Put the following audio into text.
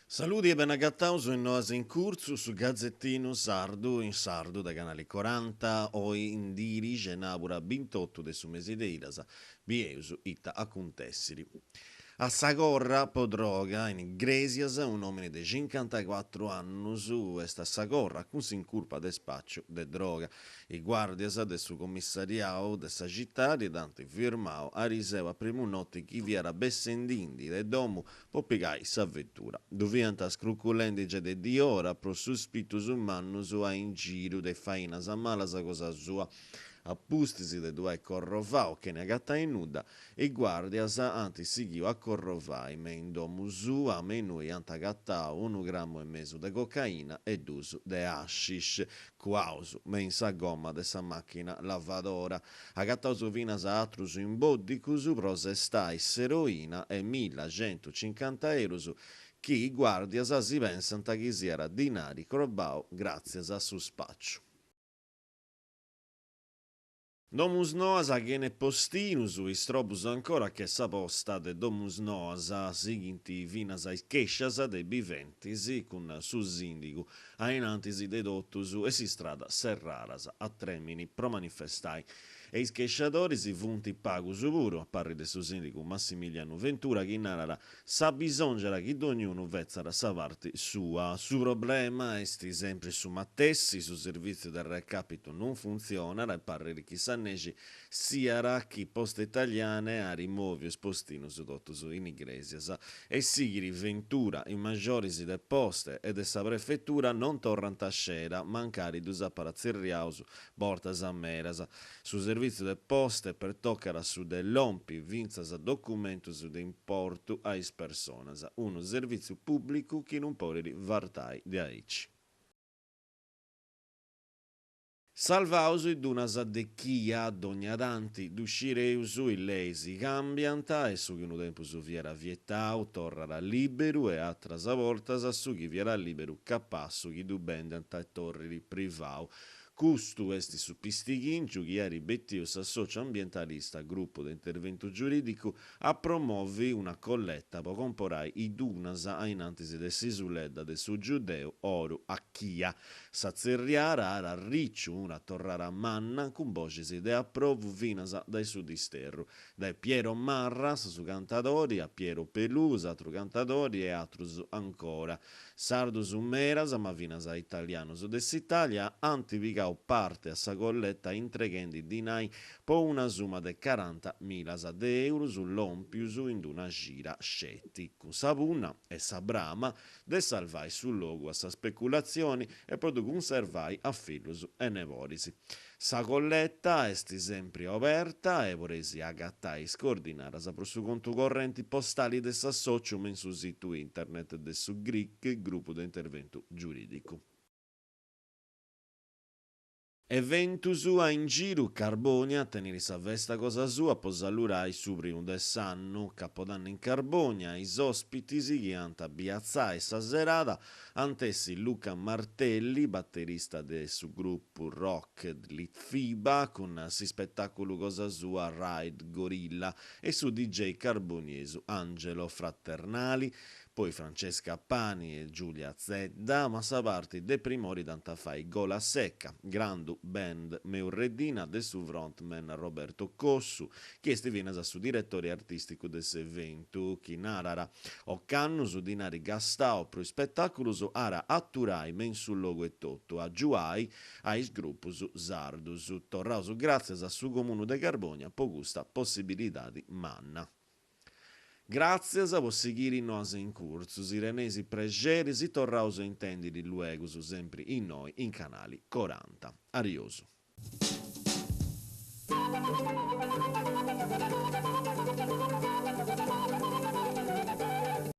Saludi e benagataus in Noas in Curtzu, su gazetinu sardu in sardu de Canali Coranta, oi in diri cenàbura bintotu de su mesi de Idas, bieus ita acuntèssiri. A sa corra po droga in Igrèsias, un'òmini de cincantacuatru annus est a sa corra cun s'incurpa de spàciu de droga. Is guàrdias de su commissariau de sa citadi dd'ant firmau ariseu a primu noti chi fiat bessendindi de domu po pigai sa vetura. Ddu fiant scrucullendi giai de diora pro suspitus mannus a in giru de fainas malas cosa sua. A pustis de ddu ai corrovau chene agatai nudda, is guàrdias ant sighiu a corrovai me in domu sua, me innui ant agatau unu gramu e mesu de cocaina e dus de hashish, cuaus me in sa gomma de sa màchina lavadora. Agataus finas atrus imbòddicus pro sestai s'eroina e millacentucincanta eurus chi is guàrdias si pensant chi siat dinari crobau gràtzias a su spàciu. Domusnoas chene postinus, istrobus ancora che sa posta de Domusnoas, sighint finas is chèscias de is biventis cun su sìndigu a in antis de totus e s'istrada serraras a trèmini pro manifestai. E is chesciadoris funt pagus puru, a parri de su sìndigu Massimilianu Ventura chi narat S'abbisòngiat chi dognunu fetzat sa parti sua. Su problema est sempri su matessi, su servìtziu de recàpitu non funtzionat e parrit chi sa nexi siat chi Poste Italiane at mòviu is postinus totus in Igrèsias. E sighit Ventura, is majoris de Poste e de sa Prefetura non torrant a sceda, mancari ddus apat tzerriaus bortas medas. Su servìtziu de Poste pertocat su de lompi fintzas documentus de importu a is personas, unu servìtziu pùblicu chi non podit fartai de aici. Salvaus is dunas de Chia, dogna tanti, ddu scireus, is leis càmbiant e su chi unu tempus fiat vietau torrat lìberu e atras bortas su chi fiat lìberu capassu chi ddu bendant e torrit privau. Custu est su pistighìngiu chi at betiu s'assòciu ambientalista Grupu de Interventu Giurìdicu a promovi una colleta po comporai is dunas a in antis de s'isuledda de su Giudeu oru a Chia. Sa tzerriara at arriciu una torrara manna cun boxis de aprovu finas dae su disterru. Dae Piero Marras, su cantadori, a Piero Pelù, s'atru cantadori e atrus ancora. Sardus meras, ma finas italianus de s'Italia, ant pigau parte a sa colleta intreghendi dinai po una suma de caranta milas de eurus lòmpius in d'una cida sceti, cun sa punna, e sa brama, de salvai su logu a sa speculatzioni e po ddu cunservai a fillus e neboris. Sa colleta est sempri oberta e podeis agatai is coordinadas pro su contu correnti postali de s'assòciu me in su situ internet de su GRIC, Grupu de Interventu Giurìdicu. Eventus a in giru, Carbònia tenit sa festa cosa sua po salurai su primu de s'annu. Capodannu in Carbònia, is òspitis chi ant a biatzai sa serada ant essi Luca Martelli, baterista de su grupu rock Litfiba cun s'ispetàculu cosa sua Ride Gorilla e su DJ carboniesu Angelo Fraternali, Poi Francesca Pani e Giulia Zedda, ma sa parti de primori dd'ant a fai Gola Secca, grandu band meurreddina de su frontman Roberto Cossu, chi est finas su diretori artìsticu de s'eventu, chi narat, Ocannu su dinari gastau pro is spetàculus at a aturai me in su logu etotu, a agiuai a is grupus sardus. Torraus gràtzias a su Comunu de Carbònia po custa possibilidadi manna. Gràtzias po sighiri Noas in Curtzu, si teneis prexeri si torraus a intèndiri luegus sempri innoi in Canali Coranta. Ariosu.